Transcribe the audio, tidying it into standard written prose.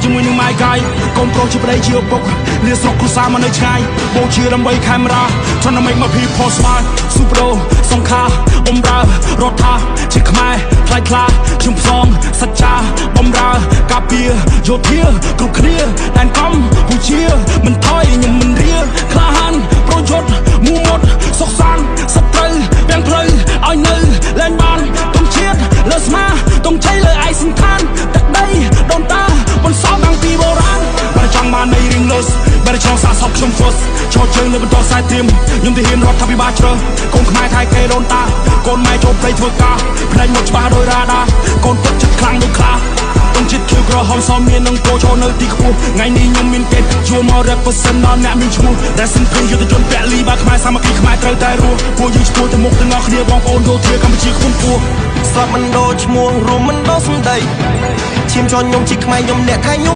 ជាមួយនឹង my guy កូនប្រុសជាប្តីជាឪពុកលាស្រុកគ្រួសារមកនៅឆ្ងាយបូជាដើម្បីខេមរា Trying to make my people smile ស៊ូប្រូសង្ខាបំរើរដ្ឋាជាខ្មែរថ្លៃថ្លាខ្ញុំផ្សងសច្ចាបំរើការពារយោធាគ្រប់គ្នាដែនកម្ពុជាមិនថយខ្ញុំមិនរាក្លាហានប្រយុទ្ធមូមុតសុខសាន្តសត្រូវទាំងផ្លូវឲ្យនៅលែងបានទងជាតិលើស្មាទងជ័យលើឯកសន្តានទឹកដីដូនតាបន្សល់តាំងពីបុរាណបើចង់បាននៃរៀងលុសបើចង់សាកសពខ្ញុំ first ឈរជើងលើបន្តខ្សែត្រៀមខ្ញុំទៅហ៊ានរដ្ឋាភិបាលជ្រើសកូនខ្មែរថៃគេដូនតាកូនម៉ែចូលព្រៃធ្វើការផ្នែកមកច្បាស់ដោយរ៉ាដាកូនទឹកចិត្តខ្លាំងដូចខ្លាទងជាតិខៀវក្រហមសមមាននឹងគោឈរនៅទីខ្ពស់ថ្ងៃនេះខ្ញុំមានកិត្តិយសមក represent ដល់អ្នកមានឈ្មោះ Rest in peace យុទ្ធជនពលីបាខ្មែរសាមគ្គីខ្មែរត្រូវតែរស់ពួកយើងឆ្ពោះទៅមុខទាំងអស់គ្នាបងប្អូនយោធាកម្ពុជាខ្ពង់ខ្ពស់ ស្លាប់មិនដូរឈ្មោះរួមមិនដូរសម្ដីឈាមជ័រខ្ញុំជាខ្មែរខ្ញុំអ្នកថៃខ្ញុំ